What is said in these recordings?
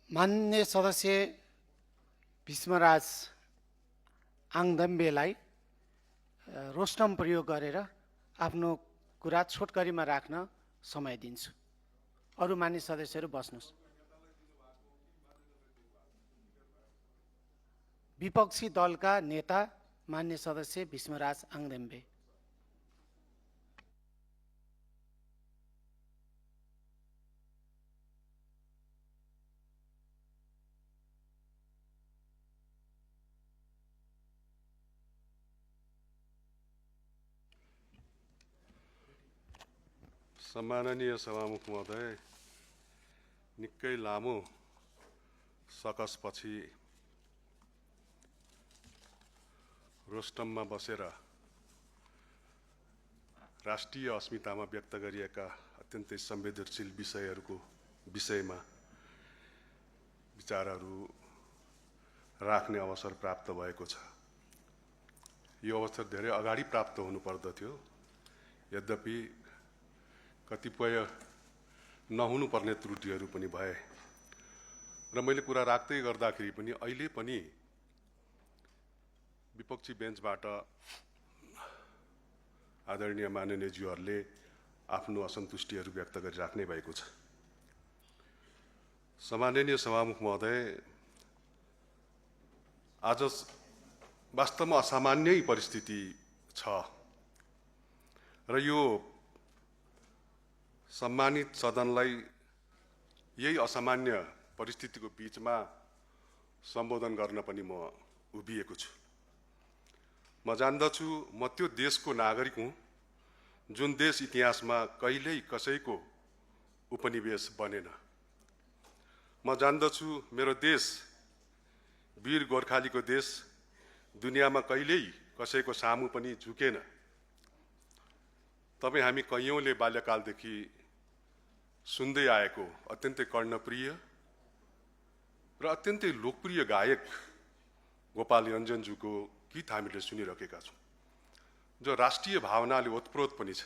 मान्य सदस्य भीष्मराज आङदम्बेलाई रोस्टम प्रयोग गरेर आफ्नो कुरा छोटकरीमा राख्न समय दिन्छु। अरू मान्य सदस्यहरू बस्नुहोस्। विपक्षी दलका नेता मान्य सदस्य भीष्मराज आङदम्बे। सम्माननीय सभामुख महोदय, निकै लामो सकसपछि रोस्टममा बसेर राष्ट्रिय अस्मितामा व्यक्त गरिएका अत्यन्तै संवेदनशील विषयहरूको विषयमा विचारहरू राख्ने अवसर प्राप्त भएको छ। यो अवसर धेरै अगाडि प्राप्त हुनुपर्दथ्यो, यद्यपि कतिपय नहुनुपर्ने त्रुटिहरू पनि भए र मैले कुरा राख्दै गर्दाखेरि पनि अहिले पनि विपक्षी बेन्चबाट आदरणीय माननीयज्यूहरूले आफ्नो असन्तुष्टिहरू व्यक्त गरिराख्नै भएको छ। सम्माननीय सभामुख महोदय, आज वास्तवमा असामान्य परिस्थिति छ र यो सम्मानित सदनलाई यही असामान्य परिस्थितिको बीचमा सम्बोधन गर्न पनि म उभिएको छु। म जान्दछु म त्यो देशको नागरिक हुँ जुन देश इतिहासमा कहिल्यै कसैको उपनिवेश बनेन। म जान्दछु मेरो देश वीर गोर्खालीको देश दुनियाँमा कहिल्यै कसैको सामु पनि झुकेन। तपाईँ हामी कैयौँले बाल्यकालदेखि सुन्दै आएको अत्यन्तै कर्णप्रिय र अत्यन्तै लोकप्रिय गायक गोपाल योन्जनज्यूको गीत हामीले सुनिरहेका छौँ, जो राष्ट्रिय भावनाले ओतप्रोत पनि छ।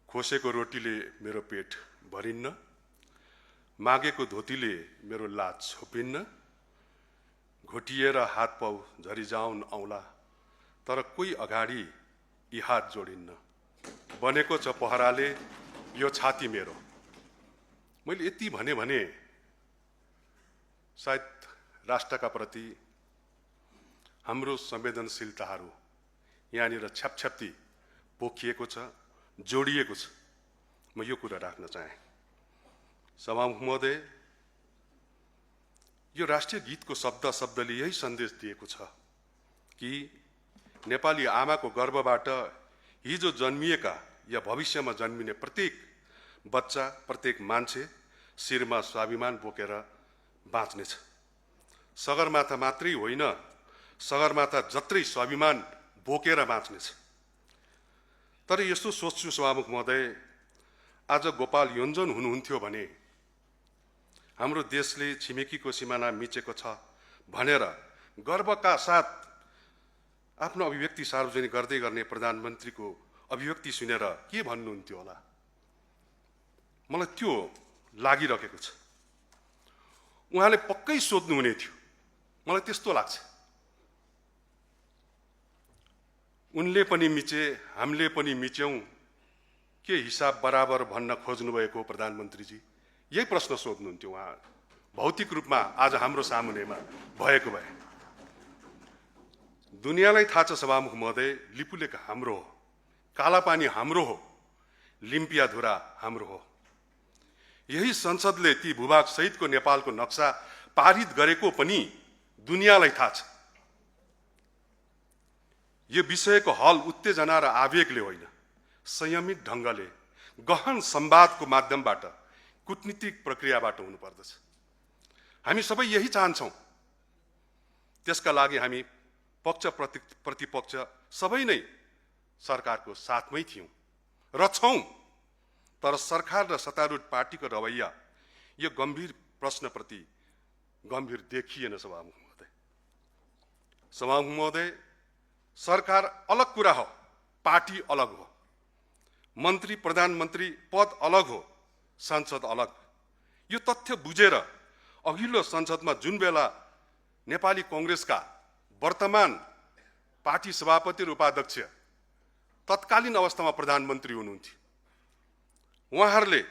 खोसेको रोटीले मेरो पेट भरिन्न, मागेको धोतीले मेरो लाज छोपिन्न, घोटिएर हात पाउ झरिजाउन औला, तर कोही अगाडि यी हात जोडिन्न, बनेको छ पहराले यो छाती मेरो। मैले यति भने सायद राष्ट्रका प्रति हाम्रो संवेदनशीलताहरू यहाँनिर छ्यापछ्याप्ती पोखिएको छ, जोडिएको छ। म यो कुरा राख्न चाहे। सभामुख महोदय, यो राष्ट्रिय गीतको शब्दले यही सन्देश दिएको छ कि नेपाली आमाको गर्भबाट हिजो जन्मिएका या भविष्यमा जन्मिने प्रत्येक बच्चा, प्रत्येक मान्छे शिरमा स्वाभिमान बोकेर बाँच्नेछ। सगरमाथा मात्रै होइन, सगरमाथा जत्रै स्वाभिमान बोकेर बाँच्नेछ। तर यस्तो सोच्छु सभामुख महोदय, आज गोपाल योन्जन हुनुहुन्थ्यो भने हाम्रो देशले छिमेकीको सिमाना मिचेको छ भनेर गर्वका साथ आफ्नो अभिव्यक्ति सार्वजनिक गर्दै गर्ने प्रधानमन्त्रीको अभिव्यक्ति सुनेर के भन्नुहुन्थ्यो होला? मलाई त्यो लागिरहेको छ। उहाँले पक्कै सोध्नुहुने थियो, मलाई त्यस्तो लाग्छ। उनले पनि मिचे, हामीले पनि मिच्यौं, के हिसाब बराबर भन्न खोज्नुभएको प्रधानमन्त्रीजी? यही प्रश्न सोध्नुहुन्थ्यो उहाँ, भौतिक रूपमा आज हाम्रो सामुनेमा भएको भए। दुनियाँलाई थाहा छ सभामुख महोदय, लिपुलेख हाम्रो हो, कालापानी हाम्रो हो, लिम्पियाधुरा हाम्रो हो। यही संसदले ती भूभाग सहितको नेपालको नक्सा पारित गरेको पनि दुनियाँलाई थाहा छ। यो विषयको हल उत्तेजना र आवेगले होइन, संयमित ढङ्गले गहन संवादको माध्यमबाट, कूटनीतिक प्रक्रियाबाट हुनुपर्दछ। हामी सबै यही चाहन्छौँ। त्यसका लागि हामी पक्ष प्रतिपक्ष सबै नै सरकारको साथमै थियौँ र छौँ। तर सरकार र सत्तारूढ पार्टीको रवैया यो गम्भीर प्रश्नप्रति गम्भीर देखिएन सभामुख महोदय। सभामुख महोदय, सरकार अलग कुरा हो, पार्टी अलग हो, मन्त्री प्रधानमन्त्री पद अलग हो, संसद अलग। यो तथ्य बुझेर अघिल्लो संसदमा जुन बेला नेपाली कांग्रेसका वर्तमान पार्टी सभापति र उपाध्यक्ष तत्कालीन अवस्थामा प्रधानमन्त्री हुनुहुन्थ्यो, उहाँहरूले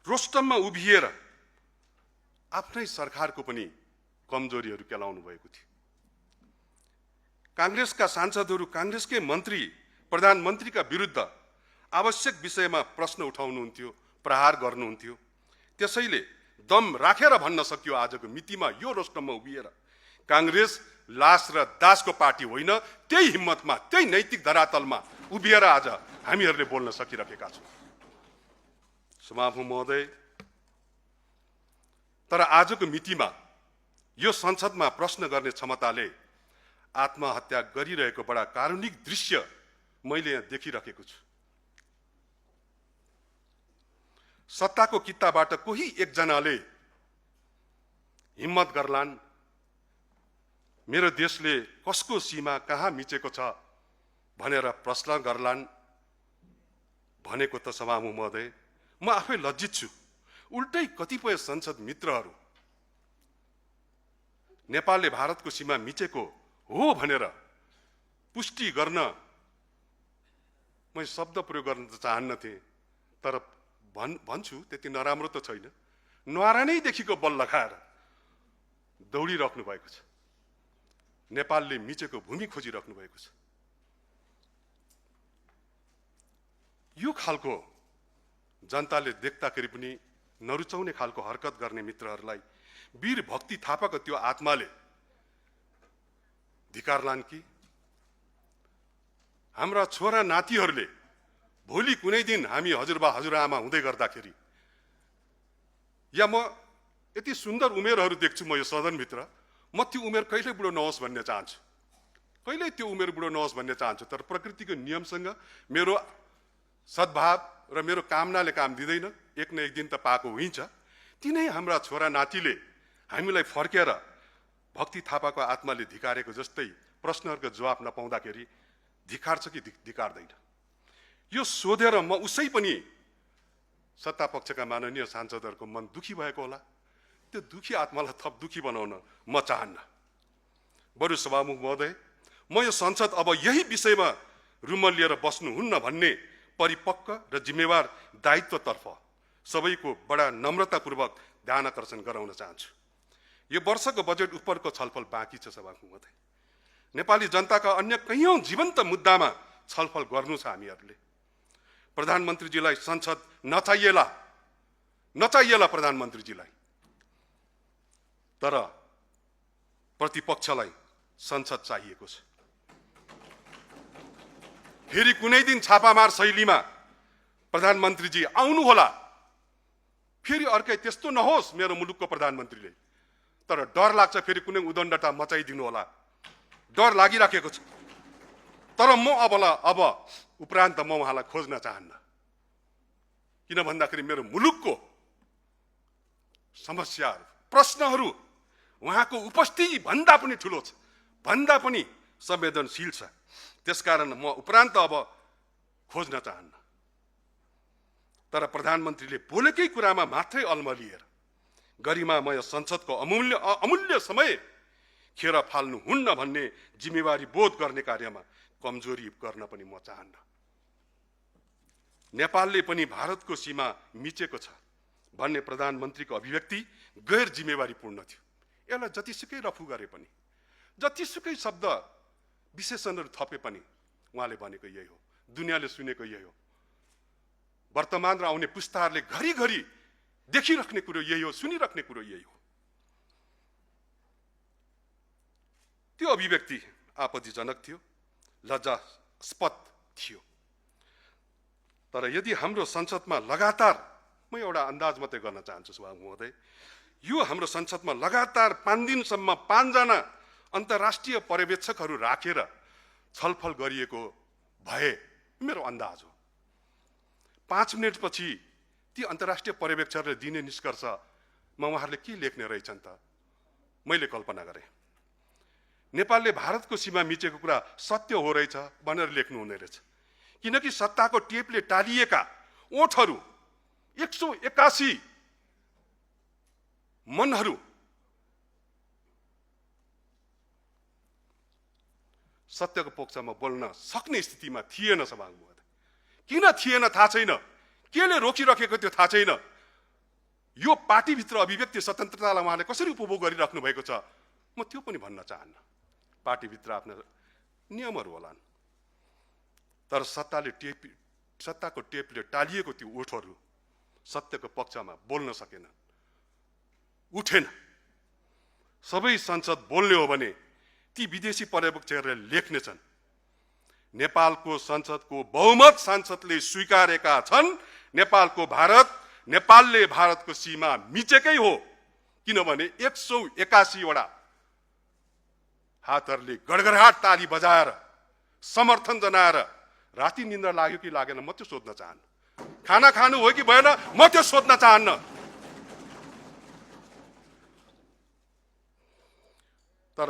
रोस्टममा उभिएर आफ्नै सरकारको पनि कमजोरीहरू केलाउनु भएको थियो। कांग्रेसका सांसदहरू, कांग्रेसकै मन्त्री प्रधानमन्त्रीका विरुद्ध आवश्यक विषयमा प्रश्न उठाउनुहुन्थ्यो, प्रहार गर्नुहुन्थ्यो। त्यसैले दम राखेर भन्न सकियो आजको मितिमा यो रोस्टममा उभिएर कांग्रेस लास र दासको पार्टी होइन, त्यही हिम्मतमा, त्यही नैतिक धरातलमा उभिएर आज हामीहरूले बोल्न सकिरहेका छौँ। सभामुख महोदय, तर आजको मितिमा यो संसदमा प्रश्न गर्ने क्षमताले आत्महत्या गरिरहेको बडा कारुणिक दृश्य मैले यहाँ देखिरहेको छु। सत्ताको कित्ताबाट कोही एकजनाले हिम्मत गर्लान्, मेरो देशले कसको सीमा कहाँ मिचेको छ भनेर प्रश्न गर्लान् भनेको त सभामुख महोदय म आफै लज्जित छु। उल्टै कतिपय संसद मित्रहरू नेपालले भारतको सीमा मिचेको हो भनेर पुष्टि गर्न मैं शब्द प्रयोग गर्न त चाहन्नथे, तर भन्छु त्यति नराम्रो त छैन। न्वारानैदेखिको बल लगाएर दौडिराख्नु भएको छ, नेपालले मिचेको भूमि खोजिराख्नु भएको छ। यो खालको जनताले देख्दाखेरि पनि नरुचाउने खालको हरकत गर्ने मित्रहरूलाई वीर भक्ति थापाको त्यो आत्माले धिक्कारलान् कि हाम्रा छोरा नातिहरूले भोलि कुनै दिन हामी हजुरबा हजुरआमा हुँदै गर्दाखेरि या म यति सुन्दर उमेरहरू देख्छु म यो सदनभित्र, म त्यो उमेर कहिले बुढो नहोस् भन्ने चाहन्छु, कहिले त्यो उमेर बुढो नहोस् भन्ने चाहन्छु। तर प्रकृतिको नियमसँग मेरो सद्भाव र मेरो कामनाले काम दिँदैन, एक न एक दिन त पाएको हुन्छ। तिनै हाम्रा छोरा नातिले हामीलाई फर्केर भक्ति थापाको आत्माले धिकारेको जस्तै प्रश्नहरूको जवाफ नपाउँदाखेरि धिक्कार्छ कि धिक्कार्दैन, यो सोधेर म उसै पनि सत्ता पक्षका माननीय सांसदहरूको मन दुखी भएको होला। त्यो दुखी आत्मालाई थप दुखी बनाउन म चाहन्न। बरु सभामुख महोदय, म यो संसद अब यही विषयमा रुमल लिएर बस्नुहुन्न भन्ने परिपक्व र जिम्मेवार दायित्वतर्फ सबैको बडा नम्रतापूर्वक ध्यान आकर्षण गराउन चाहन्छु। यो वर्षको बजेट उपरको छलफल बाँकी छ सभामुख महोदय। नेपाली जनताका अन्य कैयौं जीवन्त मुद्दामा छलफल गर्नु छ हामीहरूले। प्रधानमन्त्रीजीलाई संसद नचाहिएला प्रधानमन्त्रीजीलाई, तर प्रतिपक्षलाई संसद चाहिएको छ। फेरि कुनै दिन छापामार शैलीमा प्रधानमन्त्रीजी आउनु होला, फेरि अर्कै त्यस्तो नहोस् मेरो मुलुकको प्रधानमन्त्रीले, तर डर लाग्छ फेरि कुनै उदण्डता मचाइदिनु होला, डर लागिराखेको छ। तर म अब उपरान्त म उहाँलाई खोज्न चाहन्न, किन भन्दाखेरि मेरो मुलुकको समस्याहरू, प्रश्नहरू उहाँको उपस्थिति भन्दा पनि ठुलो छ, भन्दा पनि संवेदनशील छ। त्यसकारण म उपरान्त अब खोज्न चाहन्न। तर प्रधानमन्त्रीले बोलेकै कुरामा मात्रै अल्मलिएर गरिमामय संसदको अमूल्य समय खेर फाल्नु हुन्न भन्ने जिम्मेवारी बोध गर्ने कार्यमा कमजोरी गर्न पनि म चाहन्न। नेपालले पनि भारतको सीमा मिचेको छ भन्ने प्रधानमन्त्रीको अभिव्यक्ति गैर जिम्मेवारीपूर्ण थियो। यसलाई जतिसुकै रफू गरे पनि, जतिसुकै शब्द विशेषणहरू थपे पनि उहाँले भनेको यही हो, दुनियाँले सुनेको यही हो, वर्तमान र आउने पुस्ताहरूले घरिघरि देखिराख्ने कुरो यही हो, सुनिराख्ने कुरो यही हो। त्यो अभिव्यक्ति आपत्तिजनक थियो, लज्जास्पद थियो। तर यदि हाम्रो संसदमा लगातार, म एउटा अन्दाज मात्रै गर्न चाहन्छु सभामुख महोदय, यो हाम्रो संसदमा लगातार 5 दिनसम्म 5 जना अन्तर्राष्ट्रिय पर्यवेक्षकहरू राखेर छलफल गरिएको भए मेरो अन्दाज हो, 5 मिनेटपछि ती अन्तर्राष्ट्रिय पर्यवेक्षकहरूले दिने निष्कर्षमा उहाँहरूले के लेख्ने रहेछन् त मैले कल्पना गरेँ। नेपालले भारतको सीमा मिचेको कुरा सत्य हो रहेछ भनेर लेख्नु हुने रहेछ, किनकि सत्ताको टेपले टालिएका ओठहरू 181 मनहरू सत्यको पक्षमा बोल्न सक्ने स्थितिमा थिएन सभामुख। किन थिएन थाहा छैन, केले रोकिराखेको थियो थाहा छैन। यो पार्टीभित्र अभिव्यक्ति स्वतन्त्रतालाई उहाँले कसरी उपभोग गरिराख्नु भएको छ म त्यो पनि भन्न चाहन्न। पार्टीभित्र आफ्ना नियमहरू होलान्, तर सत्ताको टेपले टालिएको त्यो ओठहरू सत्यको पक्षमा बोल्न सकेन, उठेन। सबै संसद बोल्ने हो भने ती विदेशी पर्यवेक्षकहरूले लेख्नेछन्। नेपालको संसदको बहुमत सांसदले स्वीकारेका छन् नेपालले भारतको सीमा मिचेकै हो, किनभने 181 वटा हातहरूले गडगडाट ताली बजाएर समर्थन जनाएर राति निन्द्रा लाग्यो कि लागेन म त्यो सोध्न चाहन्न। खाना खानु हो कि भएन म त्यो सोध्न चाहन्न। तर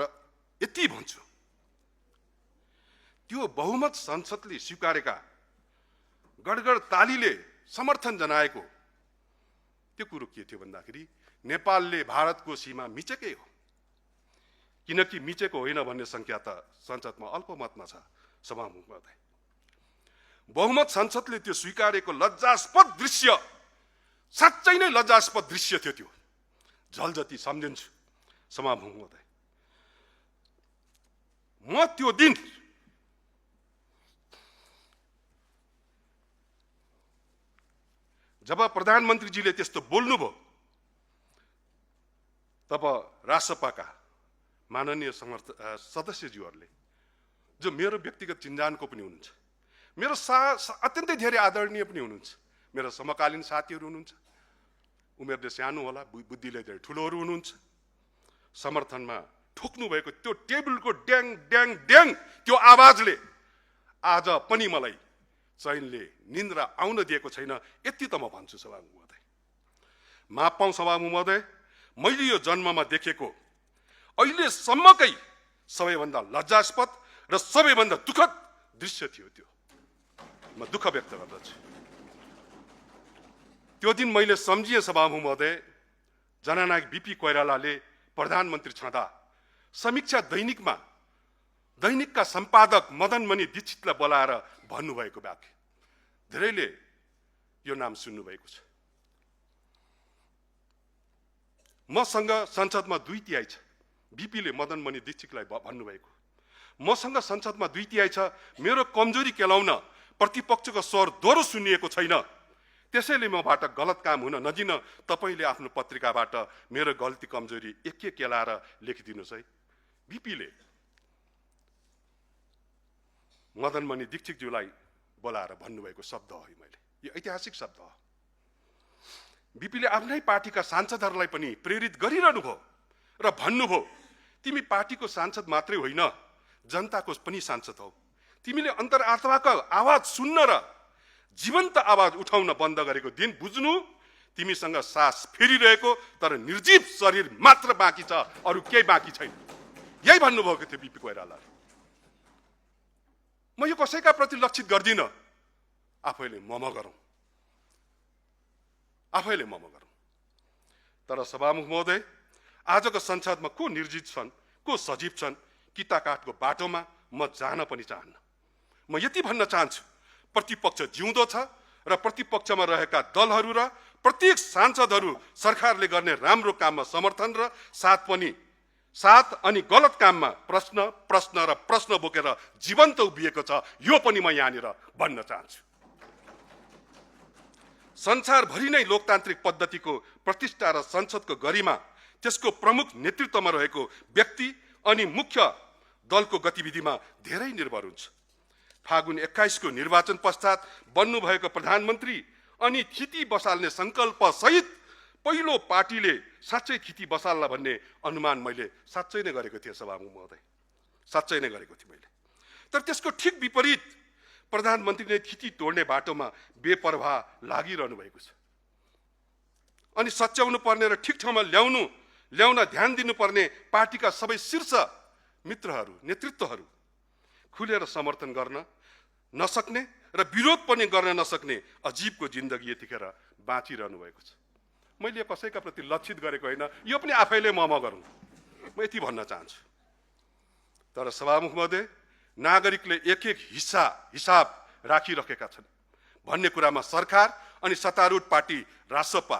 यति भन्छु, त्यो बहुमत संसदले स्वीकारेका गडगड तालीले समर्थन जनाएको त्यो कुरो के थियो भन्दाखेरि नेपालले भारतको सीमा मिचेकै हो। किनकि मिचेको होइन भन्ने संख्या त संसदमा अल्पमतमा छ सभामुख महोदय। बहुमत संसदले त्यो स्वीकारेको लज्जास्पद दृश्य, साँच्चै नै लज्जास्पद दृश्य थियो त्यो। झलजति सम्झिन्छु सभामुख महोदय। म त्यो दिन जब प्रधानमन्त्रीजीले त्यस्तो बोल्नुभयो तब राष्ट्रसभाका माननीय सदस्यज्यूहरूले, जो मेरो व्यक्तिगत चिन्जानको पनि हुनुहुन्छ, मेरो अत्यन्तै धेरै आदरणीय पनि हुनुहुन्छ, मेरो समकालीन साथीहरू हुनुहुन्छ, उमेरले सानो होला बुद्धिले धेरै ठुलोहरू हुनुहुन्छ, समर्थनमा ठोक्नु भएको त्यो टेबलको ड्याङ ड्याङ ड्याङ त्यो आवाजले आज पनि मलाई चैनले निन्द्रा आउन दिएको छैन। यति त म भन्छु सभामुख महोदय। माफ पाऊँ सभामुख महोदय, मैले यो जन्ममा देखेको अहिलेसम्मकै सबैभन्दा लज्जास्पद र सबैभन्दा दुःखद दृश्य थियो त्यो। म दुःख व्यक्त गर्दछु। त्यो दिन मैले सम्झिएँ सभामुख महोदय, जननायक बीपी कोइरालाले प्रधानमन्त्री छँदा समीक्षा दैनिकका सम्पादक मदनमणि दीक्षितलाई बोलाएर भन्नुभएको वाक्य, धेरैले यो नाम सुन्नुभएको छ। मसँग संसदमा 2/3 छ। बीपीले मदनमणि दीक्षितलाई भन्नुभएको, मसँग संसदमा 2/3 छ, मेरो कमजोरी केलाउन प्रतिपक्षको स्वर दोहोरो सुनिएको छैन, त्यसैले मबाट गलत काम हुन नदिन तपाईले आफ्नो पत्रिकाबाट मेरो गल्ती कमजोरी एक केलाएर लेखिदिनुस् है। बीपीले मदनमणि दीक्षितज्यूलाई बोलाएर भन्नुभएको शब्द हो। मैले यो ऐतिहासिक शब्द हो। बीपीले आफ्नै पार्टीका सांसदहरूलाई पनि प्रेरित गरिरहनु भयो र भन्नुभयो, तिमी पार्टीको सांसद मात्रै होइन, जनताको पनि सांसद हौ। तिमीले अन्तर्आत्माको आवाज सुन्न र जीवन्त आवाज उठाउन बन्द गरेको दिन बुझ्नु, तिमीसँग सास फेरिरहेको तर निर्जीव शरीर मात्र बाँकी छ, अरू केही बाँकी छैन। यही भन्नुभएको थियो बीपी कोइरालाले। म यो कसैका प्रति लक्षित गर्दिन, आफैले मम गरौँ। तर सभामुख महोदय, आजको संसदमा को निर्जीव छन्, को सजीव छन्, किताकाटको बाटोमा म जान पनि चाहन्न। म यति भन्न चाहन्छु, प्रतिपक्ष जिउँदो छ र प्रतिपक्षमा रहेका दलहरू र प्रत्येक सांसदहरू सरकारले गर्ने राम्रो काममा समर्थन र साथ अनि गलत काममा प्रश्न बोकेर जीवन्त उभिएको छ। यो पनि म यहाँनिर भन्न चाहन्छु। संसारभरि नै लोकतान्त्रिक पद्धतिको प्रतिष्ठा र संसदको गरिमा त्यसको प्रमुख नेतृत्वमा रहेको व्यक्ति अनि मुख्य दलको गतिविधिमा धेरै निर्भर हुन्छ। फागुन 21 को निर्वाचन पश्चात बन्नुभएको प्रधानमन्त्री अनि थिति बसाल्ने संकल्प सहित पहिलो पार्टीले साँच्चै थिति बसाल्ला भन्ने अनुमान मैले साँच्चै नै गरेको थिएँ सभामुख महोदय, साँच्चै नै गरेको थिएँ मैले। तर त्यसको ठिक विपरीत प्रधानमन्त्रीले थिति तोड्ने बाटोमा बेपरवाह लागिरहनु भएको छ। अनि सच्याउनु पर्ने र ठिक ठाउँमा ल्याउन ध्यान दिनुपर्ने पार्टीका सबै शीर्ष मित्रहरू, नेतृत्वहरू खुलेर समर्थन गर्न नसक्ने र विरोध पनि गर्न नसक्ने अजीबको जिन्दगी यतिखेर बाँचिरहनु भएको छ। मैले कसैका प्रति लक्षित गरेको होइन, यो पनि आफैले म गरौँ, म यति भन्न चाहन्छु। तर सभामुख महोदय, नागरिकले एक एक हिसाब राखिरहेका छन् भन्ने कुरामा सरकार अनि सत्तारूढ पार्टी रासपा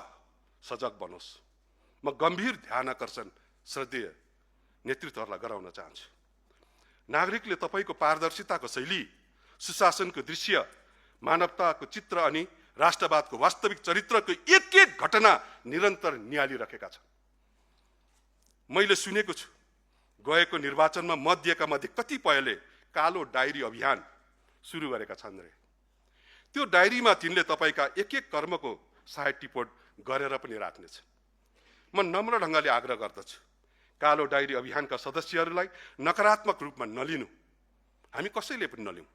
सजग बनोस्। म गम्भीर ध्यान आकर्षण श्रद्धेय नेतृत्वहरूलाई गराउन चाहन्छु। नागरिकले तपाईको पारदर्शिताको शैली, सुशासनको दृश्य, मानवताको चित्र अनि राष्ट्रवादको वास्तविक चरित्रको एक एक घटना निरन्तर निहालिरहेका छन्। मैले सुनेको छु गएको निर्वाचनमा मत दिएका मध्ये कतिपयले कालो डायरी अभियान सुरु गरेका छन् रे। त्यो डायरीमा तिनले तपाईका एक एक कर्मको साइड टिपोट गरेर पनि राख्नेछ। म नम्र ढङ्गले आग्रह गर्दछु, कालो डायरी अभियानका सदस्यहरूलाई नकारात्मक रूपमा नलिनु, हामी कसैले पनि नलिउँ।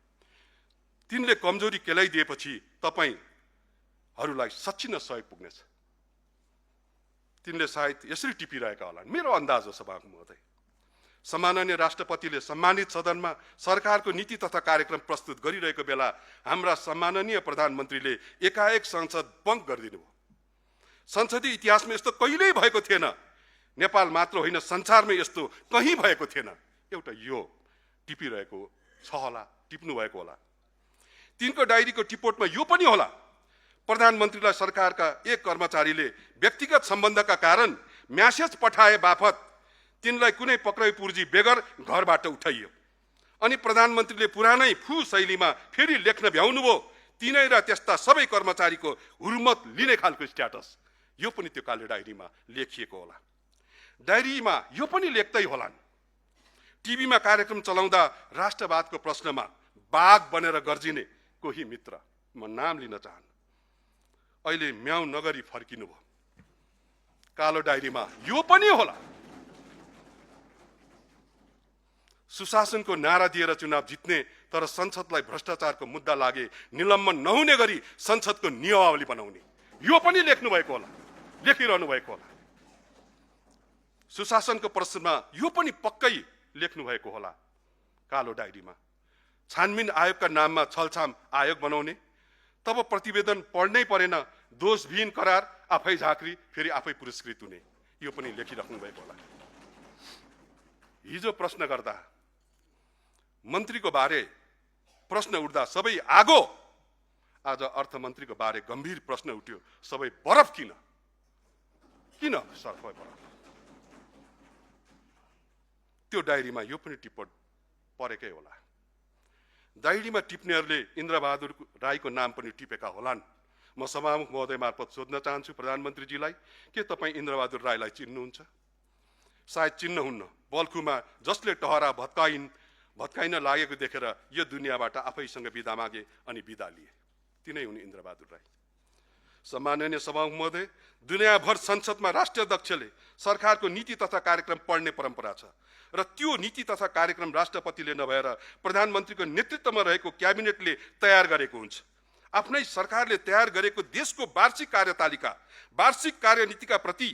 तिनले कमजोरी केलाइदिएपछि तपाईहरूलाई सच्चिन सहयोग पुग्नेछ। तिनले सायद यसरी टिपिरहेका होलान्, मेरो अन्दाज हो सभामुख महोदय। सम्माननीय राष्ट्रपतिले सम्मानित सदनमा सरकारको नीति तथा कार्यक्रम प्रस्तुत गरिरहेको बेला हाम्रा सम्माननीय प्रधानमन्त्रीले एकाएक संसद भङ्ग गरिदिनु भयो। संसदीय इतिहासमा यस्तो कहिल्यै भएको थिएन, नेपाल मात्र होइन संसारमै यस्तो कहीँ भएको थिएन। एउटा यो टिपिरहेको छ होला, टिप्नु भएको होला। तिनको डायरीको टिपोटमा यो पनि होला, प्रधानमन्त्रीलाई सरकारका एक कर्मचारीले व्यक्तिगत सम्बन्धका कारण म्यासेज पठाए बापत तिनलाई कुनै पक्राउ पूर्जी बेगर घरबाट उठाइयो अनि प्रधानमन्त्रीले पुरानै फु शैलीमा फेरि लेख्न भ्याउनुभयो। तिनै र त्यस्ता सबै कर्मचारीको हुर्मत लिने खालको स्ट्याटस यो पनि त्यो कालो डायरीमा लेखिएको होला। डायरीमा यो पनि लेख्दै होलान्, टिभीमा कार्यक्रम चलाउँदा राष्ट्रवादको प्रश्नमा बाघ बनेर गर्जिने कोही मित्र, म नाम लिन चाहन्न, अहिले म्याउ नगरी फर्किनु भयो। कालो डायरीमा यो पनि होला। सुशासनको नारा दिएर चुनाव जित्ने तर संसदलाई भ्रष्टाचारको मुद्दा लागे निलम्बन नहुने गरी संसदको नियमावली बनाउने, यो पनि लेख्नु भएको होला, लेखिरहनु भएको होला। सुशासनको प्रश्नमा यो पनि पक्कै लेख्नु भएको होला कालो डायरीमा। छानबिन आयोगका नाममा छलछाम आयोग बनाउने, तब प्रतिवेदन पढ्नै परेन, दोषविहीन करार, आफै झाँक्री, फेरि आफै पुरस्कृत हुने, यो पनि लेखिराख्नु भएको होला। हिजो प्रश्न गर्दा मन्त्रीको बारे प्रश्न उठ्दा सबै आगो, आज अर्थमन्त्रीको बारे गम्भीर प्रश्न उठ्यो, सबै बरफ किन? किन सर्फ बरफ? त्यो डायरीमा यो पनि टिप्पण परेकै होला। डायरीमा टिप्नेहरूले इन्द्रबहादुर राईको नाम पनि टिपेका होलान्। म सभामुख महोदय मार्फत सोध्न चाहन्छु प्रधानमन्त्रीजीलाई, के तपाईँ इन्द्रबहादुर राईलाई चिन्नुहुन्छ? सायद चिन्नुहुन्न। बल्खुमा जसले टहरा भत्काइन लागेको देखेर यो दुनियाँबाट आफैसँग बिदा मागे अनि बिदा लिए, तिनै हुन् इन्द्रबहादुर राई। सम्माननीय सभामुख महोदय, दुनियाँभर संसदमा राष्ट्रिय अध्यक्षले सरकारको नीति तथा कार्यक्रम पढ्ने परम्परा छ र त्यो नीति तथा कार्यक्रम राष्ट्रपतिले नभएर प्रधानमन्त्रीको नेतृत्वमा रहेको क्याबिनेटले तयार गरेको हुन्छ। आफ्नै सरकारले तयार गरेको देशको वार्षिक कार्यतालिका, वार्षिक कार्यनीतिका प्रति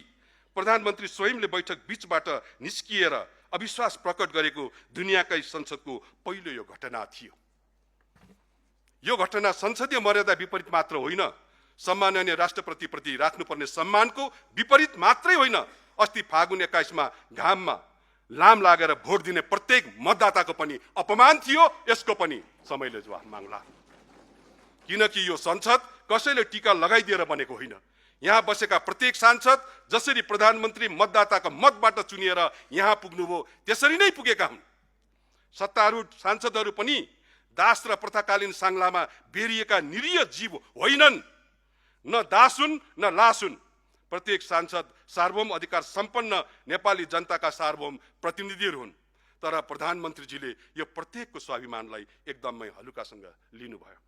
प्रधानमन्त्री स्वयंले बैठक बीचबाट निस्किएर अविश्वास प्रकट गरेको दुनियाँकै संसदको पहिलो यो घटना थियो। यो घटना संसदीय मर्यादा विपरीत मात्र होइन, सम्माननीय राष्ट्रपति प्रति राख्नुपर्ने सम्मानको विपरीत मात्रै होइन, अस्ति फागुन 21मा घाममा लाम लागेर भोट दिने प्रत्येक मतदाताको पनि अपमान थियो। यसको पनि समयले जवाफ माग्ला, किनकि यो संसद कसैले टीका लगाइदिएर बनेको होइन। यहाँ बसेका प्रत्येक सांसद जसरी प्रधानमन्त्री मतदाताको मतबाट चुनिएर यहाँ पुग्नुभयो त्यसरी नै पुगेका हुन्। सत्तारूढ सांसदहरू पनि दास र प्रथाकालीन सांग्लामा बेरिएका निरीह जीव होइनन्, न दास हुन् न लास हुन्। प्रत्येक सांसद सार्वभौम अधिकार सम्पन्न नेपाली जनताका सार्वभौम प्रतिनिधिहरू हुन्। तर प्रधानमन्त्रीजीले यो प्रत्येकको स्वाभिमानलाई एकदमै हलुकासँग लिनुभयो।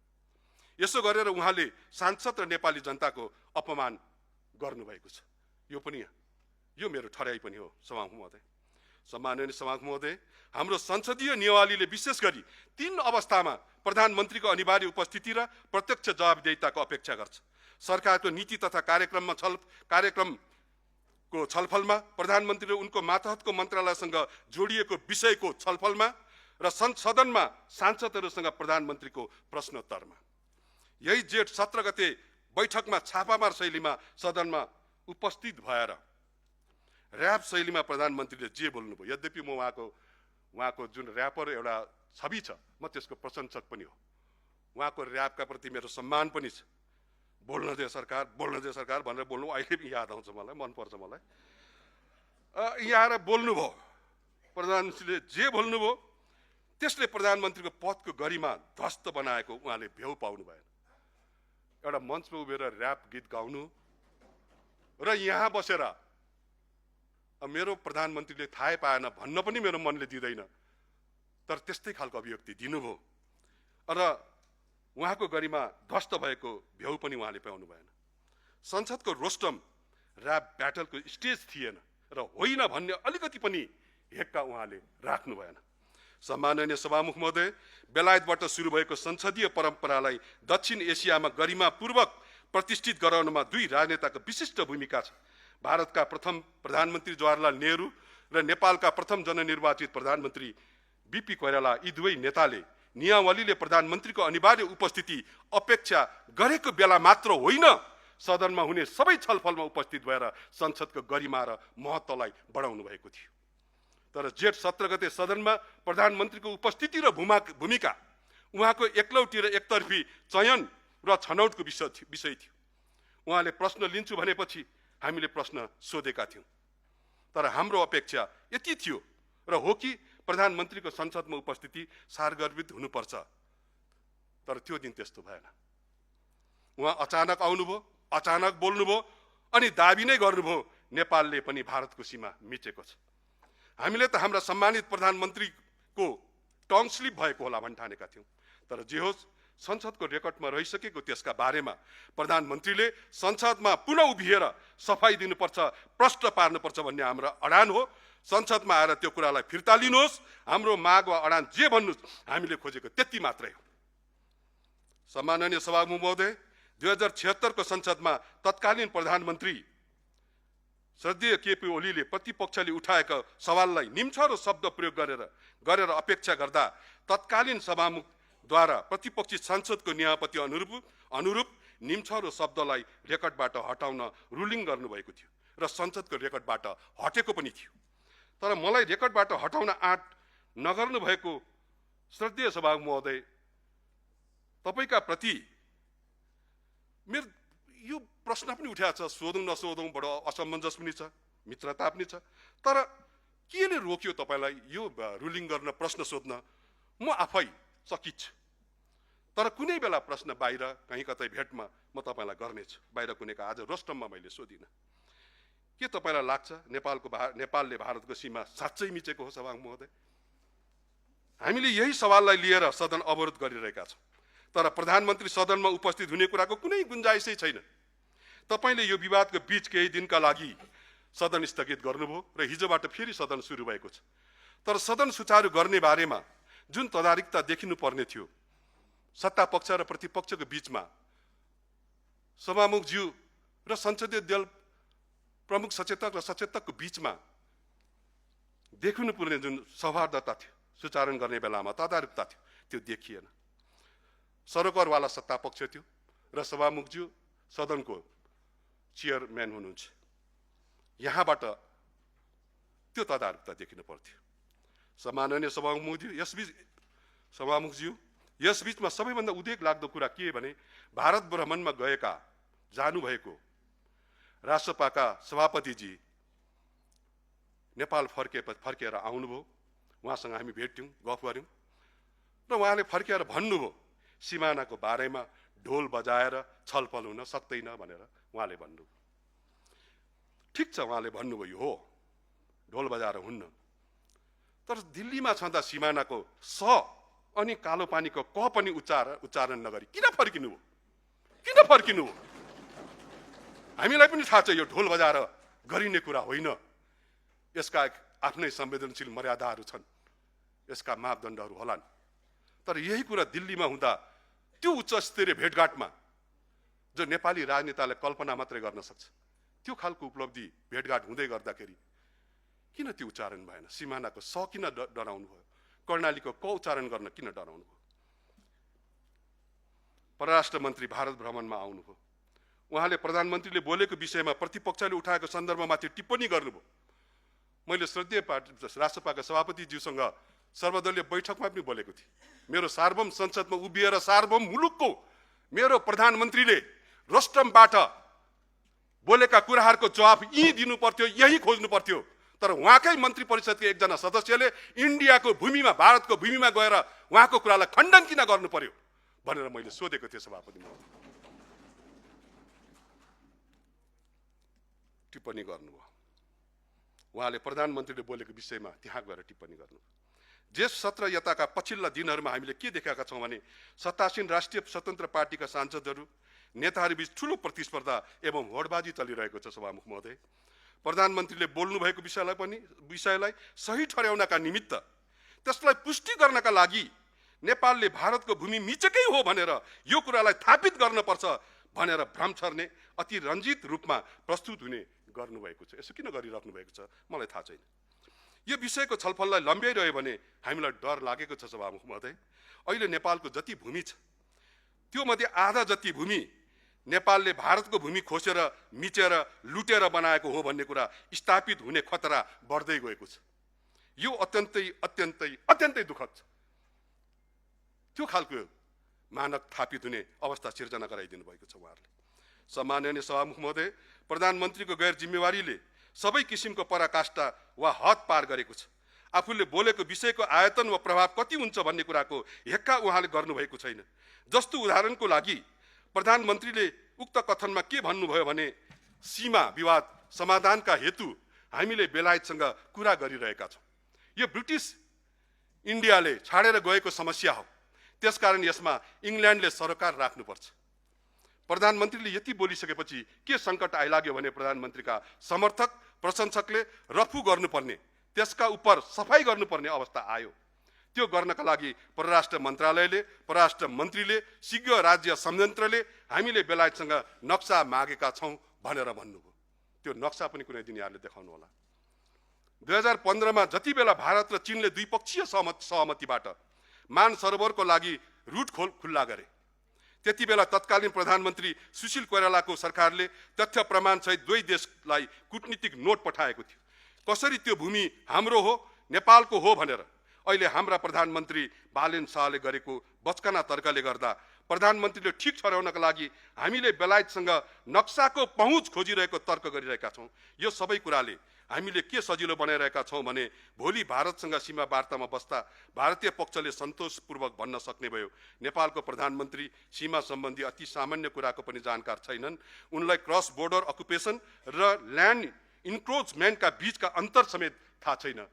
यसो गरेर उहाँले सांसद र नेपाली जनताको अपमान गर्नुभएको छ। यो मेरो ठराइ पनि हो सभामुख महोदय। सम्माननीय सभामुख महोदय, हाम्रो संसदीय नियमावलीले विशेष गरी 3 अवस्थामा प्रधानमन्त्रीको अनिवार्य उपस्थिति र प्रत्यक्ष जवाबदेहिताको अपेक्षा गर्छ। सरकारको नीति तथा कार्यक्रमको छलफलमा, प्रधानमन्त्री र उनको मातहतको मन्त्रालयसँग जोडिएको विषयको छलफलमा र सदनमा सांसदहरूसँग प्रधानमन्त्रीको प्रश्नोत्तरमा। यही जेठ 17 गते बैठकमा छापामार शैलीमा सदनमा उपस्थित भएर र्याप शैलीमा प्रधानमन्त्रीले जे बोल्नुभयो, यद्यपि म उहाँको जुन र्यापर एउटा छवि छ, म त्यसको प्रशंसक पनि हो। उहाँको र्यापका प्रति मेरो सम्मान पनि छ। बोल्न दे सरकार भनेर बोल्नु अहिले पनि याद आउँछ मलाई, मनपर्छ मलाई। यहाँ आएर बोल्नुभयो, प्रधानमन्त्रीले जे बोल्नुभयो त्यसले प्रधानमन्त्रीको पदको गरिमा ध्वस्त बनाएको उहाँले भ्यौ पाउनु भएन। एउटा मञ्चमा उभिएर र्याप गीत गाउनु र यहाँ बसेर मेरो प्रधानमन्त्रीले थाहै पाएन भन्न पनि मेरो मनले दिँदैन, तर त्यस्तै खालको अभिव्यक्ति दिनुभयो र उहाँको गरिमा ध्वस्त भएको भ्यौ पनि उहाँले पाउनु भएन। संसदको रोस्टम र्याप ब्याटलको स्टेज थिएन र होइन भन्ने अलिकति पनि हेक्का उहाँले राख्नु भएन। सम्माननीय सभामुख महोदय, बेलायतबाट सुरु भएको संसदीय परम्परालाई दक्षिण एसियामा गरिमापूर्वक प्रतिष्ठित गराउनमा दुई राजनेताको विशिष्ट भूमिका छ। भारतका प्रथम प्रधानमन्त्री जवाहरलाल नेहरू र नेपालका प्रथम जननिर्वाचित प्रधानमन्त्री बीपी कोइराला, यी दुवै नेताले नियमावलीले प्रधानमन्त्रीको अनिवार्य उपस्थिति अपेक्षा गरेको बेला मात्र होइन, सदनमा हुने सबै छलफलमा उपस्थित भएर संसदको गरिमा र महत्त्वलाई बढाउनु भएको थियो। तर जेठ 17 गते सदनमा प्रधानमन्त्रीको उपस्थिति र भूमिका उहाँको एकलौटी र एकतर्फी चयन र छनौटको विषय थियो। उहाँले प्रश्न लिन्छु भनेपछि हामीले प्रश्न सोधेका थियौँ, तर हाम्रो अपेक्षा यति थियो र हो कि प्रधानमन्त्रीको संसदमा उपस्थिति सारगर्भित हुनुपर्छ, तर त्यो दिन त्यस्तो भएन। उहाँ अचानक आउनुभयो, अचानक बोल्नुभयो अनि दाबी नै गर्नुभयो नेपालले पनि भारतको सीमा मिचेको छ। हामीले त हाम्रा सम्मानित प्रधानमन्त्रीको टङ स्लिप भएको होला भन्ठानेका थियौँ, तर जे होस् संसदको रेकर्डमा रहिसकेको त्यसका बारेमा प्रधानमन्त्रीले संसदमा पुनः उभिएर सफाई दिनुपर्छ, प्रश्न पार्नुपर्छ भन्ने हाम्रो अडान हो। संसदमा आएर त्यो कुरालाई फिर्ता लिनुहोस्, हाम्रो माग वा अडान जे भन्नुहोस्, हामीले खोजेको त्यति मात्रै हो। सम्माननीय सभामुख महोदय, 2076 को संसदमा तत्कालीन प्रधानमन्त्री श्रद्धेय केपी ओलीले प्रतिपक्षले उठाएको सवाललाई निम्छरो शब्द प्रयोग गरेर अपेक्षा गर्दा तत्कालीन सभामुखद्वारा प्रतिपक्षी सांसदको न्यायपति अनुरूप निम्छरो शब्दलाई रेकर्डबाट हटाउन रुलिङ गर्नुभएको थियो र संसदको रेकर्डबाट हटेको पनि थियो। तर मलाई रेकर्डबाट हटाउन आँट नगर्नु भएको श्रद्धेय सभामुख महोदय, तपाईका प्रति मेरो यो प्रश्न पनि उठाएको छ, सोधौँ नसोधौँ बडो असमञ्जस पनि छ, मित्रता पनि छ, तर केले रोक्यो तपाईलाई यो रुलिङ गर्न, प्रश्न सोध्न? म आफै सकित छु, तर कुनै बेला प्रश्न बाहिर कहीँ कतै भेटमा म तपाईलाई गर्नेछु। बाहिर कुनैको आज रोस्टममा मैले सोधिनँ। के तपाईलाई लाग्छ नेपालले भारतको सीमा साँच्चै मिचेको हो? सभामुख महोदय, हामीले यही सवाललाई लिएर सदन अवरोध गरिरहेका छौँ, तर प्रधानमन्त्री सदनमा उपस्थित हुने कुराको कुनै गुन्जाइसै छैन। तपाईले यो विवादको बीच केही दिनका लागि सदन स्थगित गर्नुभयो र हिजोबाट फेरि सदन सुरु भएको छ। तर सदन सुचारू गर्ने बारेमा जुन तदारिकता देखिनु पर्ने थियो, सत्ता पक्ष र प्रतिपक्षको बीचमा सभामुखज्यू र संसदीय दल प्रमुख सचेतक र सचेतकको बीचमा देखिनु पर्ने जुन सौहार्दता थियो, सुचारण गर्ने बेलामा तदारुकता थियो, त्यो देखिएन। सरोकारवाला सत्ता पक्ष थियो र सभामुखज्यू सदनको चेयरम्यान हुनुहुन्छ, यहाँबाट त्यो तदारुकता देखिनु पर्थ्यो। सम्माननीय सभामुखज्यू, यसबीचमा सबैभन्दा उद्वेग लाग्दो कुरा के भने भारत भ्रमणमा जानुभएको राष्ट्रपाका सभापतिजी नेपाल फर्केर आउनुभयो। उहाँसँग हामी भेट्यौँ, गफ गऱ्यौँ र उहाँले फर्केर भन्नुभयो सिमानाको बारेमा ढोल बजाएर छलफल हुन सक्दैन भनेर उहाँले भन्नुभयो। ठिक छ, उहाँले भन्नुभयो हो ढोल बजाएर हुन्न, तर दिल्लीमा छँदा सिमानाको स अनि कालो पानीको क पनि उच्चारण नगरी किन फर्किनु? हामीलाई पनि थाहा छ यो ढोल बजाएर गरिने कुरा होइन, यसका आफ्नै संवेदनशील मर्यादाहरू छन्, यसका मापदण्डहरू होलान्। तर यही कुरा दिल्लीमा हुँदा त्यो उच्च स्तरीय भेटघाटमा जो नेपाली राजनेताले कल्पना मात्रै गर्न सक्छ, त्यो खालको उपलब्धि भेटघाट हुँदै गर्दाखेरि किन त्यो उच्चारण भएन? सिमानाको स किन डराउनु भयो? कर्णालीको क उच्चारण गर्न किन डराउनु भयो? परराष्ट्र मन्त्री भारत भ्रमणमा आउनुभयो। उहाँले प्रधानमन्त्रीले बोलेको विषयमा प्रतिपक्षले उठाएको सन्दर्भमाथि टिप्पणी गर्नुभयो। मैले श्रद्धेय राष्ट्रसभाका सभापतिज्यूसँग सर्वदलीय बैठकमा पनि बोलेको थिएँ। मेरो सार्वभौम संसदमा उभिएर सार्वभौम मुलुकको मेरो प्रधानमन्त्रीले रोस्टमबाट बोलेका कुराहरूको जवाफ यहीँ दिनु पर्थ्यो, यही खोज्नु पर्थ्यो। तर उहाँकै मन्त्री परिषदको एकजना सदस्यले इन्डियाको भूमिमा, भारतको भूमिमा गएर उहाँको कुरालाई खण्डन किन गर्नु पर्यो भनेर मैले सोधेको थिएँ सभापति महोदय। टिप्पणी गर्नुभयो। उहाँले प्रधानमन्त्रीले बोलेको विषयमा त्यहाँ गएर टिप्पणी गर्नुभयो। जेठ 17 यताका पछिल्ला दिनहरूमा हामीले के देखेका छौँ भने सत्तासीन राष्ट्रिय स्वतन्त्र पार्टीका सांसदहरू, नेताहरूबीच ठुलो प्रतिस्पर्धा एवं होडबाजी चलिरहेको छ। सभामुख महोदय, प्रधानमन्त्रीले बोल्नु भएको विषयलाई सही ठहर्याउनका निमित्त, त्यसलाई पुष्टि गर्नका लागि नेपालले भारतको भूमि मिचेकै हो भनेर यो कुरालाई थापित गर्नुपर्छ भनेर भ्रम छर्ने अति रञ्जित रूपमा प्रस्तुत हुने गर्नुभएको छ। यसो किन गरिराख्नु भएको छ मलाई थाहा छैन। यो विषयको छलफललाई लम्ब्याइरह्यो भने हामीलाई डर लागेको छ। सभामुख महोदय, अहिले नेपालको जति भूमि छ त्यो मध्ये आधा जति भूमि नेपालले भारतको भूमि खोसेर मिचेर लुटेर बनाएको हो भन्ने कुरा स्थापित हुने खतरा बढ्दै गएको छ। यो अत्यन्तै दुःखद छ। त्यो खालको मानक थापित हुने अवस्था सिर्जना गराइदिनु भएको छ उहाँहरूले। सम्माननीय सभामुख महोदय, प्रधानमन्त्रीको गैर जिम्मेवारीले सबै किसिमको पराकाष्ठा वा हद पार गरेको छ। आफूले बोलेको विषयको आयतन वा प्रभाव कति हुन्छ भन्ने कुराको हेक्का उहाँले गर्नुभएको छैन। जस्तो उदाहरणको लागि प्रधानमन्त्रीले उक्त कथनमा के भन्नुभयो भने सीमा विवाद समाधानका हेतु हामीले बेलायतसँग कुरा गरिरहेका छौँ। यो ब्रिटिस इन्डियाले छाडेर गएको समस्या हो, त्यसकारण यसमा इङ्ल्यान्डले सरोकार राख्नुपर्छ। प्रधानमन्त्रीले यति बोलिसकेपछि के सङ्कट आइलाग्यो भने प्रधानमन्त्रीका समर्थक प्रशंसकले रफू गर्नुपर्ने, त्यसका उप सफाई गर्नुपर्ने अवस्था आयो। त्यो गर्नका लागि परराष्ट्र मन्त्रालयले, परराष्ट्र मन्त्रीले, शीघ्र राज्य संयन्त्रले हामीले बेलायतसँग नक्सा मागेका छौँ भनेर भन्नुभयो। त्यो नक्सा पनि कुनै दिन यहाँले देखाउनु होला। 2015 मा जति बेला भारत र चीनले द्विपक्षीय सहमतिबाट मान सरोवरको लागि रुट खुल्ला गरे, त्यति बेला तत्कालीन प्रधानमन्त्री सुशील कोइरालाको सरकारले तथ्य प्रमाण सहित दुवै देशलाई कूटनीतिक नोट पठाएको थियो। कसरी त्यो भूमि हाम्रो हो, नेपालको हो भनेर। अहिले हाम्रा प्रधानमन्त्री बालेन शाहले गरेको बचकना तर्कले गर्दा प्रधानमन्त्रीले ठिक ठहराउनका लागि हामीले बेलायतसँग नक्साको पहुँच खोजिरहेको तर्क गरिरहेका छौँ। यो सबै कुराले हामीले के सजिलो बनाइरहेका छौँ भने भोलि भारतसँग सीमा वार्तामा बस्दा भारतीय पक्षले सन्तोषपूर्वक भन्न सक्ने भयो नेपालको प्रधानमन्त्री सीमा सम्बन्धी अति सामान्य कुराको पनि जानकार छैनन्, उनलाई क्रस बोर्डर अकुपेसन र ल्यान्ड इन्क्रोचमेन्टका बीचका अन्तर समेत थाहा छैन।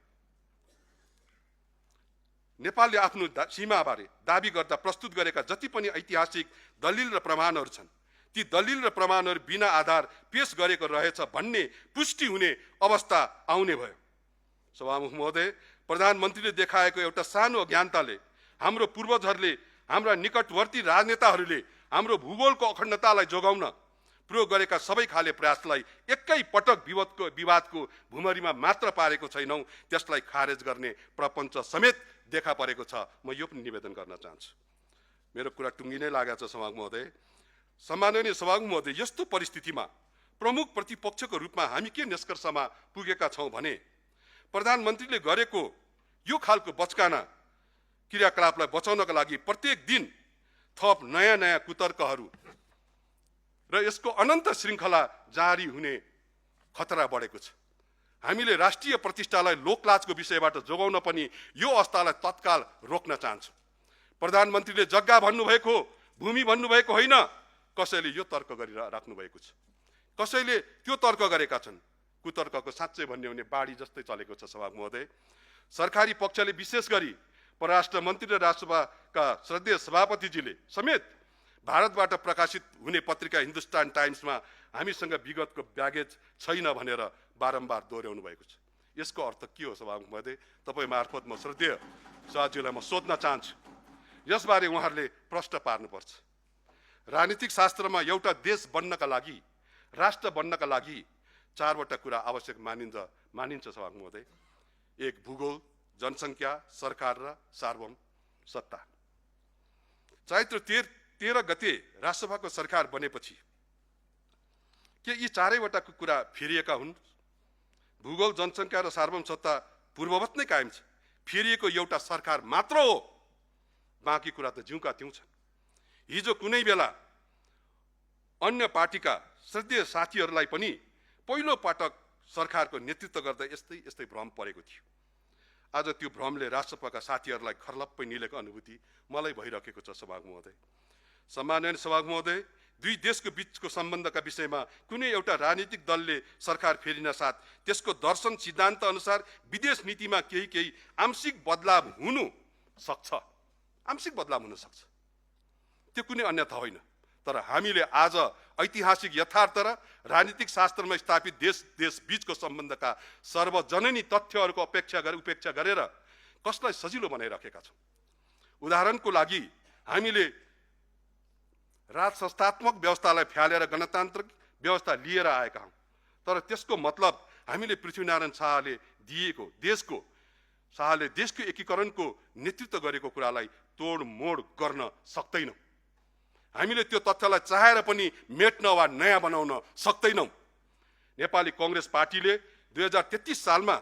नेपालले आफ्नो सीमाबारे दाबी गर्दा प्रस्तुत गरेका जति पनि ऐतिहासिक दलिल र प्रमाणहरू छन्, ती दलिल र प्रमाणहरू बिना आधार पेश गरेको रहेछ भन्ने पुष्टि हुने अवस्था आउने भयो। सभामुख महोदय, प्रधानमन्त्रीले देखाएको एउटा सानो अज्ञानताले हाम्रो पूर्वजहरूले, हाम्रा निकटवर्ती राजनेताहरूले हाम्रो भूगोलको अखण्डतालाई जोगाउन प्रयोग गरेका सबै खाले प्रयासलाई एकै पटक विवादको भुमरीमा मात्र पारेको छैनौँ, त्यसलाई खारेज गर्ने प्रपञ्च समेत देखा परेको छ। म यो पनि निवेदन गर्न चाहन्छु। मेरो कुरा टुङ्गिनै लागेको छ सभामुख महोदय। सम्माननीय सभामुख महोदय, यस्तो परिस्थितिमा प्रमुख प्रतिपक्षको रूपमा हामी के निष्कर्षमा पुगेका छौँ भने प्रधानमन्त्रीले गरेको यो खालको बचकाना क्रियाकलापलाई बचाउनका लागि प्रत्येक दिन थप नयाँ कुतर्कहरू र यसको अनन्त श्रृङ्खला जारी हुने खतरा बढेको छ। हामीले राष्ट्रिय प्रतिष्ठालाई लोकलाजको विषयबाट जोगाउन पनि यो अवस्थालाई तत्काल रोक्न चाहन्छौँ। प्रधानमन्त्रीले जग्गा भन्नुभएको, भूमि भन्नुभएको होइन, कसैले यो तर्क गरिराख्नु भएको छ, कसैले त्यो तर्क गरेका छन्। कुतर्कको साँच्चै भन्ने हो भने बाढी जस्तै चलेको छ। सभामुख महोदय, सरकारी पक्षले विशेष गरी परराष्ट्र मन्त्री र राष्ट्रसभाका श्रद्धेय सभापतिजीले समेत भारतबाट प्रकाशित हुने पत्रिका हिन्दुस्तान टाइम्समा हामीसँग विगतको ब्यागेज छैन भनेर बारम्बार दोहोऱ्याउनु भएको छ। यसको अर्थ के हो सभामुख महोदय? तपाईँ मार्फत म श्रद्धेय शाहज्यूलाई म सोध्न चाहन्छु, यसबारे उहाँहरूले प्रश्न पार्नुपर्छ। राजनीतिक शास्त्रमा एउटा देश बन्नका लागि, राष्ट्र बन्नका लागि चारवटा कुरा आवश्यक मानिन्छ सभामुख महोदय। एक, भूगोल, जनसङ्ख्या, सरकार र सार्वभौम सत्ता। चैत्र 13 गते राष्ट्रसभाको सरकार बनेपछि के यी चारैवटा कुरा फेरिएका हुन्? भूगोल, जनसङ्ख्या र सार्वभौम सत्ता पूर्ववत नै कायम छ। फेरिएको एउटा सरकार मात्र हो, बाँकी कुरा त जिउँका त्यौँ छन्। हिजो कुनै बेला अन्य पार्टीका श्रद्धेय साथीहरूलाई पनि पहिलो पटक सरकारको नेतृत्व गर्दा यस्तै भ्रम परेको थियो। आज त्यो भ्रमले राष्ट्रसभाका साथीहरूलाई खर्लप्पै निलेको अनुभूति मलाई भइरहेको छ। सभामुख महोदय, सम्माननीय सभामुख महोदय, दुई देशको बीचको सम्बन्धका विषयमा कुनै एउटा राजनीतिक दलले सरकार फेरिन साथ त्यसको दर्शन सिद्धान्त अनुसार विदेश नीतिमा केही आंशिक बदलाव हुनु सक्छ, आंशिक बदलाव हुन सक्छ, त्यो कुनै अन्यथा होइन। तर हामीले आज ऐतिहासिक यथार्थ र राजनीतिक शास्त्रमा स्थापित देश बीचको सम्बन्धका सार्वजनीन तथ्यहरूको उपेक्षा गरेर कसलाई सजिलो बनाइराखेका छौँ। उदाहरणको लागि हामीले राज संस्थात्मक व्यवस्थालाई फ्यालेर गणतान्त्रिक व्यवस्था लिएर आएका हौँ। तर त्यसको मतलब हामीले पृथ्वीनारायण शाहले दिएको शाहले देशको एकीकरणको नेतृत्व गरेको कुरालाई तोडमोड गर्न सक्दैनौँ। हामीले त्यो तथ्यलाई चाहेर पनि मेट्न वा नयाँ बनाउन सक्दैनौँ। नेपाली कांग्रेस पार्टीले 2033 सालमा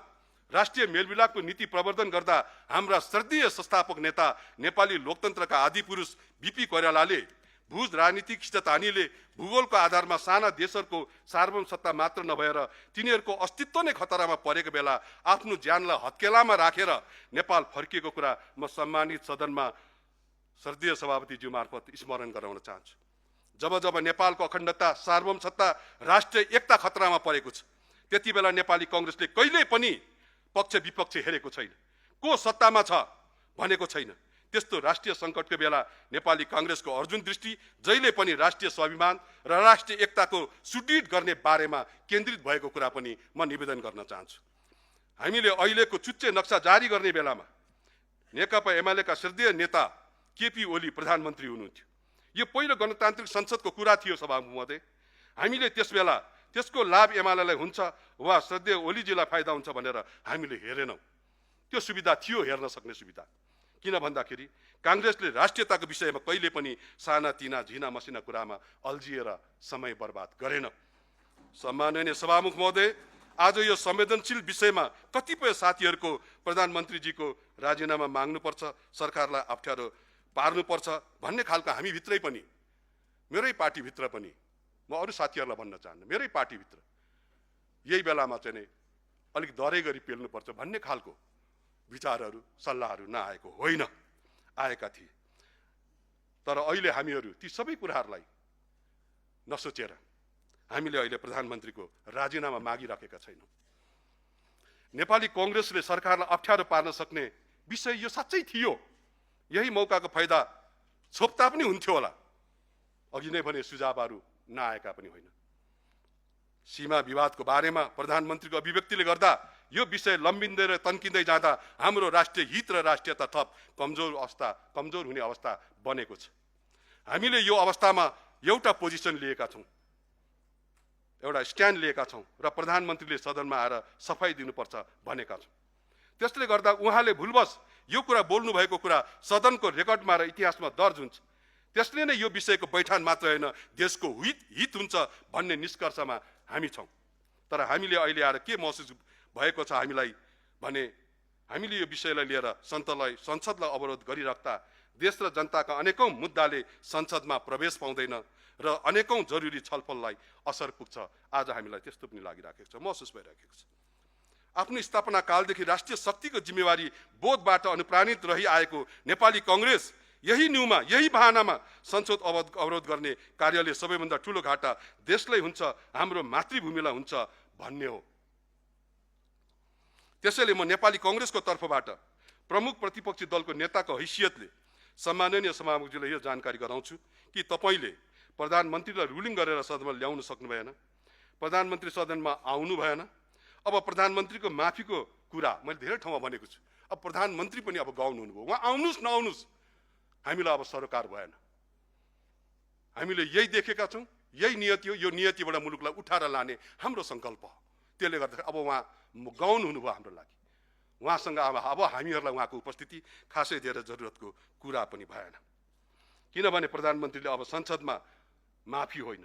राष्ट्रिय मेलमिलापको नीति प्रवर्तन गर्दा हाम्रा श्रद्धेय संस्थापक नेता नेपाली लोकतन्त्रका आदिपुरुष बीपी कोइरालाले भुज राजनीतिक खिचतानीले भूगोलको आधारमा साना देशहरूको सार्वभौम सत्ता मात्र नभएर तिनीहरूको अस्तित्व नै खतरामा परेको बेला आफ्नो ज्यानलाई हत्केलामा राखेर नेपाल फर्किएको कुरा म सम्मानित सदनमा श्रद्धेय सभापतिज्यू मार्फत स्मरण गराउन चाहन्छु। जब नेपालको अखण्डता, सार्वभौम सत्ता, राष्ट्रिय एकता खतरामा परेको छ, त्यति बेला नेपाली कांग्रेसले कहिल्यै पनि पक्ष विपक्ष हेरेको छैन, को सत्तामा छ भनेको छैन। त्यस्तो राष्ट्रिय सङ्कटको बेला नेपाली कांग्रेसको अर्जुन दृष्टि जहिले पनि राष्ट्रिय स्वाभिमान र राष्ट्रिय एकताको सुदृढ गर्ने बारेमा केन्द्रित भएको कुरा पनि म निवेदन गर्न चाहन्छु। हामीले अहिलेको चुच्चे नक्सा जारी गर्ने बेलामा नेकपा एमालेका श्रद्धेय नेता केपी ओली प्रधानमन्त्री हुनुहुन्थ्यो। यो पहिलो गणतान्त्रिक संसदको कुरा थियो। सभामुख महोदय, हामीले त्यस बेला त्यसको लाभ एमालेलाई हुन्छ वा श्रद्धेय ओलीजीलाई फाइदा हुन्छ भनेर हामीले हेरेनौँ। त्यो सुविधा थियो, हेर्न सक्ने सुविधा। किन भन्दाखेरि कांग्रेसले राष्ट्रियताको विषयमा कहिले पनि सानातिना झिना मसिना कुरामा अल्झिएर समय बर्बाद गरेन। सम्माननीय सभामुख महोदय, आज यो संवेदनशील विषयमा कतिपय साथीहरूको प्रधानमन्त्रीजीको राजीनामा माग्नुपर्छ, सरकारलाई अप्ठ्यारो पार्नुपर्छ भन्ने खालको हामी भित्रै पनि, मेरै पार्टीभित्र पनि, म अरू साथीहरूलाई भन्न चाहन्न, मेरै पार्टीभित्र यही बेलामा चाहिँ नै अलिक दरै गरी पेल्नुपर्छ भन्ने खालको विचारहरू सल्लाहहरू नआएको होइन, आएका थिए। तर अहिले हामीहरू ती सबै कुराहरूलाई नसोचेर हामीले अहिले प्रधानमन्त्रीको राजीनामा मागिराखेका छैनौँ। नेपाली कांग्रेसले सरकारलाई अप्ठ्यारो पार्न सक्ने विषय यो साँच्चै थियो। यही मौकाको फाइदा छोप्दा पनि हुन्थ्यो होला, अघि नै भने सुझावहरू नआएका पनि होइन। सीमा विवादको बारेमा प्रधानमन्त्रीको अभिव्यक्तिले गर्दा यो विषय लम्बिँदै र तन्किँदै जाँदा हाम्रो राष्ट्रिय हित र राष्ट्रियता थप कमजोर हुने अवस्था बनेको छ। हामीले यो अवस्थामा एउटा पोजिसन लिएका छौँ, एउटा स्ट्यान्ड लिएका छौँ र प्रधानमन्त्रीले सदनमा आएर सफाई दिनुपर्छ भनेका छौँ। त्यसले गर्दा उहाँले भुलवश यो कुरा बोल्नु भएको कुरा सदनको रेकर्डमा र इतिहासमा दर्ज हुन्छ। त्यसले नै यो विषयको बैठान मात्र होइन, देशको हित हुन्छ भन्ने निष्कर्षमा हामी छौँ। तर हामीले अहिले आएर के महसुस भएको छ हामीलाई भने हामीले यो विषयलाई लिएर संसदलाई अवरोध गरिराख्दा देश र जनताका अनेकौं मुद्दाले संसदमा प्रवेश पाउँदैन र अनेकौं जरुरी छलफललाई असर पुग्छ। आज हामीलाई त्यस्तो पनि लागिराखेको छ, महसुस भइराखेको छ। आफ्नो स्थापना कालदेखि राष्ट्रिय शक्तिको जिम्मेवारी बोधबाट अनुप्राणित रहिआएको नेपाली कांग्रेस यही न्यूमा, यही बहानामा संसद अवरोध गर्ने कार्यले सबैभन्दा ठूलो घाटा देशलाई हुन्छ, हाम्रो मातृभूमिलाई हुन्छ भन्ने हो। त्यसैले म नेपाली कांग्रेसको तर्फबाट प्रमुख प्रतिपक्षी दलको नेताको हैसियतले सम्माननीय सभामुखजीलाई यो जानकारी गराउँछु कि तपाईले प्रधानमन्त्रीलाई रुलिङ गरेर सदनमा ल्याउन सक्नु भएन, प्रधानमन्त्री सदनमा आउनु भएन। अब प्रधानमन्त्रीको माफीको कुरा मैले धेरै ठाउँमा भनेको छु। अब प्रधानमन्त्री पनि अब गाउनु हुनुभयो, उहाँ आउनुस् नआउनुस् हामीलाई अब सरोकार भएन। हामीले यही देखेका छौँ, यही नियति हो। यो नियतिबाट मुलुकलाई उठाएर लाने हाम्रो संकल्प हो। त्यसले गर्दा अब उहाँ गाउनु हुनुभयो हाम्रो लागि, उहाँसँग अब हामीहरूलाई उहाँको उपस्थिति खासै धेरै जरुरतको कुरा पनि भएन। किनभने प्रधानमन्त्रीले अब संसदमा माफी होइन,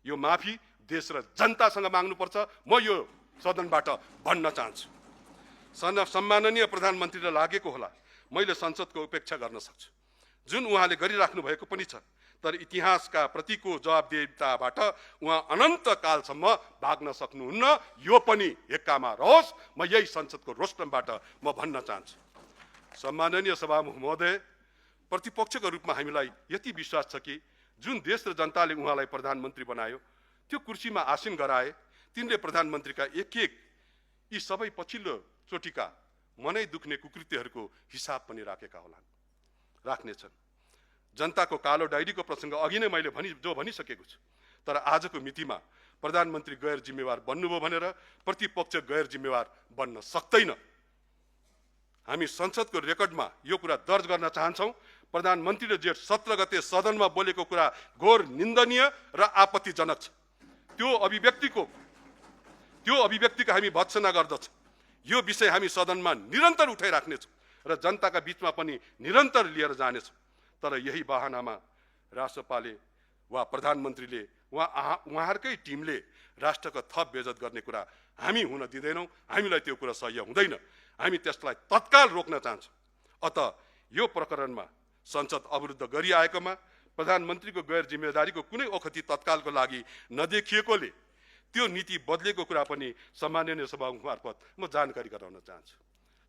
यो माफी देश र जनतासँग माग्नुपर्छ। म यो सदनबाट भन्न चाहन्छु। सम्माननीय प्रधानमन्त्रीलाई लागेको होला मैले संसदको उपेक्षा गर्न सक्छु, जुन उहाँले गरिराख्नु भएको पनि छ, तर इतिहासका प्रतिको जवाबदेहिताबाट उहाँ अनन्त कालसम्म भाग्न सक्नुहुन्न। यो पनि हेक्कामा रहोस्। म यही संसदको रोस्टमबाट म भन्न चाहन्छु। सम्माननीय सभामुख महोदय, प्रतिपक्षको रूपमा हामीलाई यति विश्वास छ कि जुन देश र जनताले उहाँलाई प्रधानमन्त्री बनायो, त्यो कुर्सीमा आसीन गराए, तिनले प्रधानमन्त्रीका एक एक यी सबै पछिल्लो चोटिका मनै दुख्ने कुकृत्यहरूको हिसाब पनि राख्नेछन्। जनताको कालो डायरीको प्रसङ्ग अघि नै मैले भनिसकेको छु। तर आजको मितिमा प्रधानमन्त्री गैर जिम्मेवार बन्नुभयो भनेर प्रतिपक्ष गैर जिम्मेवार बन्न सक्दैन। हामी संसदको रेकर्डमा यो कुरा दर्ज गर्न चाहन्छौँ। प्रधानमन्त्रीले जेठ 17 गते सदनमा बोलेको कुरा घोर निन्दनीय र आपत्तिजनक छ। त्यो अभिव्यक्तिको हामी भत्सना गर्दछौँ। यो विषय हामी सदनमा निरन्तर उठाइराख्नेछौँ र जनताका बीचमा पनि निरन्तर लिएर जानेछौँ। तर यही बहानामा राष्ट्रपाले वा प्रधानमन्त्रीले उहाँहरूकै टिमले राष्ट्रको थप बेइज्जत गर्ने कुरा हामी हुन दिँदैनौँ। हामीलाई त्यो कुरा सह्य हुँदैन। हामी त्यसलाई तत्काल रोक्न चाहन्छौँ। अत यो प्रकरणमा संसद अवरुद्ध गरिआएकोमा प्रधानमन्त्रीको गैर जिम्मेदारीको कुनै ओखती तत्कालको लागि नदेखिएकोले त्यो नीति बदलेको कुरा पनि सम्माननीय सभामुख मार्फत म जानकारी गराउन चाहन्छु।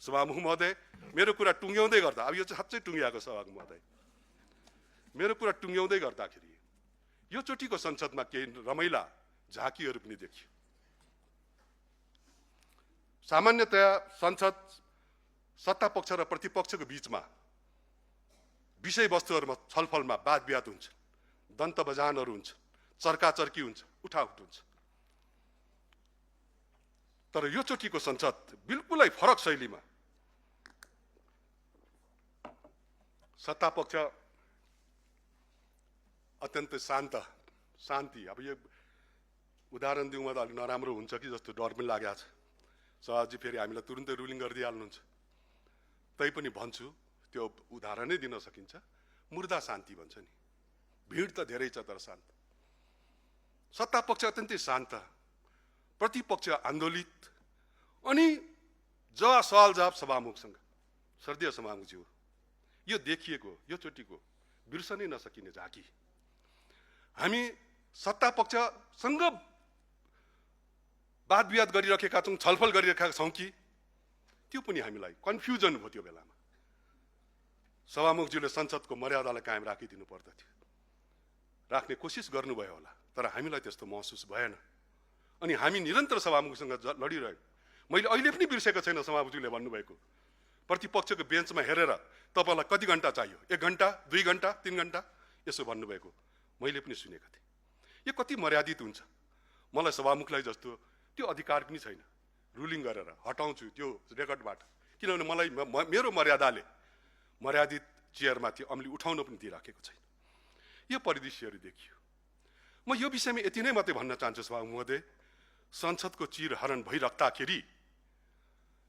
सभामुख महोदय, मेरो कुरा टुङ्ग्याउँदै गर्दा, अब यो चाहिँ साँच्चै टुङ्ग्याएको सभामुख महोदय, मेरो कुरा टुङ्ग्याउँदै गर्दाखेरि यो चोटिको संसदमा केही रमाइला झाँकीहरू पनि देखियो। सामान्यतया संसद सत्ता पक्ष र प्रतिपक्षको बीचमा विषयवस्तुहरूमा छलफलमा वाद विवाद हुन्छ, दन्त बजानहरू हुन्छ, चर्काचर्की हुन्छ, उठाउठ हुन्छ। तर यो चोटिको संसद बिल्कुलै फरक शैलीमा सत्ता पक्ष अत्यन्त शान्ति। अब यो उदाहरण दिउँमा त अलिक नराम्रो हुन्छ कि जस्तो डर पनि लागेको छ। सभाजी फेरि हामीलाई तुरुन्तै रुलिङ गरिदिइहाल्नुहुन्छ। तै पनि भन्छु, त्यो उदाहरणै दिन सकिन्छ। मुर्दा शान्ति भन्छ नि, भिड त धेरै छ तर शान्त। सत्ता पक्ष अत्यन्तै शान्त, प्रतिपक्ष आन्दोलित। अनि सवाल जवाब सभामुखसँग, श्रद्धेय सभामुखज्यू, यो देखिएको यो चोटिको बिर्सनै नसकिने झाँकी। हामी सत्ता पक्षसँग वाद विवाद गरिरहेका छौँ, छलफल गरिरहेका छौँ कि त्यो पनि हामीलाई कन्फ्युजन भयो। त्यो बेलामा सभामुखज्यूले संसदको मर्यादालाई कायम राखिदिनु पर्दथ्यो, राख्ने कोसिस गर्नुभयो होला, तर हामीलाई त्यस्तो महसुस भएन। अनि हामी निरन्तर सभामुखसँग लडिरह्यौँ। मैले अहिले पनि बिर्सेको छैन सभामुखज्यूले भन्नुभएको, प्रतिपक्षको बेन्चमा हेरेर तपाईँलाई कति घन्टा चाहियो, 1 घन्टा 2 घन्टा 3 घन्टा यसो भन्नुभएको मैले पनि सुनेको थिएँ। यो कति मर्यादित हुन्छ। मलाई सभामुखलाई जस्तो त्यो अधिकार पनि छैन रुलिङ गरेर हटाउँछु त्यो रेकर्डबाट, किनभने मलाई मेरो मर्यादाले मर्यादित चेयरमाथि अम्ली उठाउन पनि दिइराखेको छैन। यो परिदृश्यहरू देखियो। म यो विषयमा यति नै मात्रै भन्न चाहन्छु सभामुख महोदय, संसदको चिरहरण भइराख्दाखेरि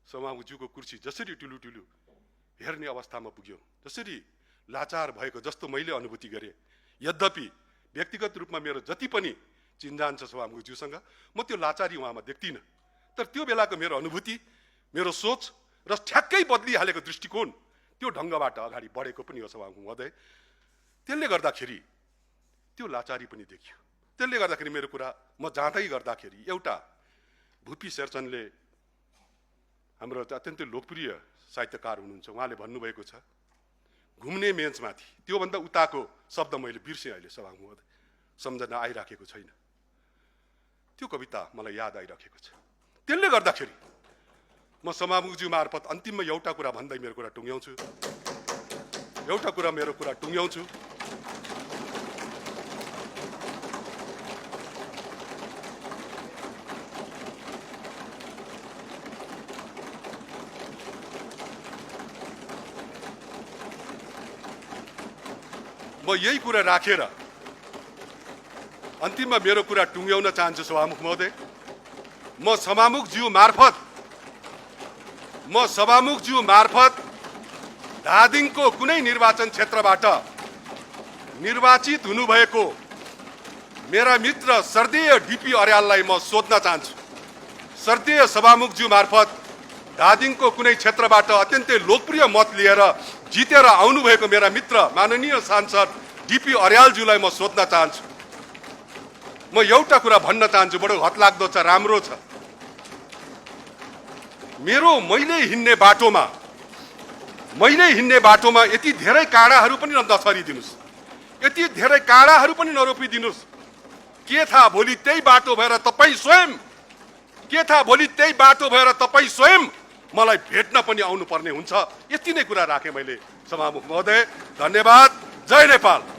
सभामुखज्यूको कुर्सी जसरी टुलु हेर्ने अवस्थामा पुग्यो, जसरी लाचार भएको जस्तो मैले अनुभूति गरेँ। यद्यपि व्यक्तिगत रूपमा मेरो जति पनि चिन्जान छ सभामुखज्यूसँग, म त्यो लाचारी उहाँमा देख्दिनँ। तर त्यो बेलाको मेरो अनुभूति, मेरो सोच र ठ्याक्कै बदलिहालेको दृष्टिकोण त्यो ढङ्गबाट अगाडि बढेको पनि हो सभामुख महोदय। त्यसले गर्दाखेरि त्यो लाचारी पनि देखियो। त्यसले गर्दाखेरि मेरो कुरा म जाँदै गर्दाखेरि एउटा भुपी शेरचनले, हाम्रो अत्यन्तै लोकप्रिय साहित्यकार हुनुहुन्छ, उहाँले भन्नुभएको छ, घुम्ने मेचमाथि, त्योभन्दा उताको शब्द मैले बिर्सेँ अहिले सभामुख महोदय, सम्झना आइराखेको छैन। त्यो कविता मलाई याद आइराखेको छ। त्यसले गर्दाखेरि म सभामुखज्यू मार्फत अन्तिममा एउटा कुरा भन्दै मेरो कुरा टुङ्ग्याउँछु। म यही कुरा राखेर अन्तिममा मेरो कुरा टुङ्ग्याउन चाहन्छु सभामुख महोदय। म सभामुखज्यू मार्फत धादिङको कुनै निर्वाचन क्षेत्रबाट निर्वाचित हुनुभएको मेरा मित्र स्वर्गीय डिपी अर्याललाई म सोध्न चाहन्छु। स्वर्गीय सभामुखज्यू मार्फत धादिङको कुनै क्षेत्रबाट अत्यन्तै लोकप्रिय मत लिएर जितेर आउनुभएको मेरा मित्र माननीय सांसद डिपी अर्यालज्यूलाई म सोध्न चाहन्छु। म एउटा कुरा भन्न चाहन्छु, बडो हतलाग्दो छ, राम्रो छ। मैले हिँड्ने बाटोमा यति धेरै काँडाहरू पनि नछरिदिनुस्, यति धेरै काँडाहरू पनि नरोपिदिनुस्। के थाहा भोलि त्यही बाटो भएर तपाईँ स्वयं मलाई भेट्न पनि आउनुपर्ने हुन्छ। यति नै कुरा राखेँ मैले सभामुख महोदय। धन्यवाद। जय नेपाल।